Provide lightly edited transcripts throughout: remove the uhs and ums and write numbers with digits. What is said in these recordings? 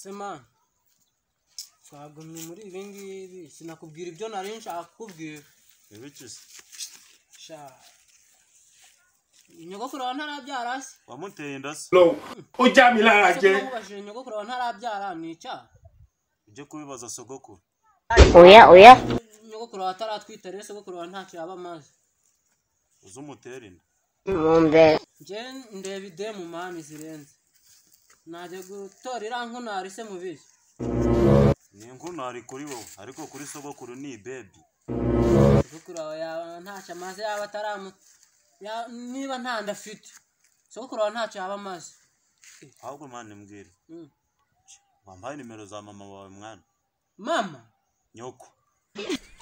Sema twagumye muri ibi ngibi, sinakubwira ibyo nari nshaka kukubwira. Ibiki se? Sha nyogokuru wawe ntarabyara se? Wamuteye inda se? Ó já mi lára Ese jẹ. kuba nkubajije nyogokuru wawe ntarabyara ni icyaha? Ujye kubibaza sogokuru. Oya, oya. Nyogokuru wawe ataratwita rero sogokuru wawe ntacyo yaba amaze. Uze umutere inda. Mumbe. Njye ndeba idemu mani zirenze, najya gutora iriya nkunari se mubizi? Ni inkunari kuri wowe, ariko kuri sogokuru ni ibebi. Sogokuru wawe yaba ntacyo amaze, yaba ataramu niba nta nda afite sogokuru wawe ntacyo yaba amaze. Ahubwo mwana mbwira. Wampaye nimero za mama wawe mwana? Mama? Nyoko.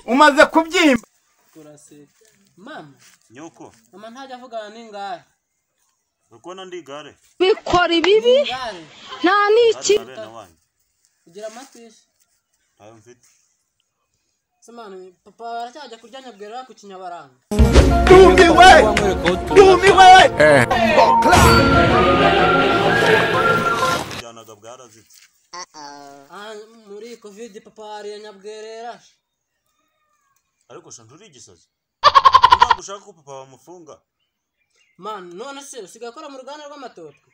Umaze kubyimba. Kurase mama. Nyoko. Mama ntajya avugana n'ingare. Uri kubona ndi igare? Bikora ibibi Ingare. Nta n'iki. Gare na bene wanyu. Ugira amatwi se? Ntayo mfite. Se mani, papa aracyajya kurya nyabwera ku Kinyabaranga? Ndumiwe, ndumiwe. Kujyanaga bwarazitse. Ah, muri iyi Covid papa hariya nyabwerera. Ariko sha nturi igisazi. Ntabwo ushaka ko papa bamufunga. Mani, none se usigaye akora mu ruganda rw'amatotwe?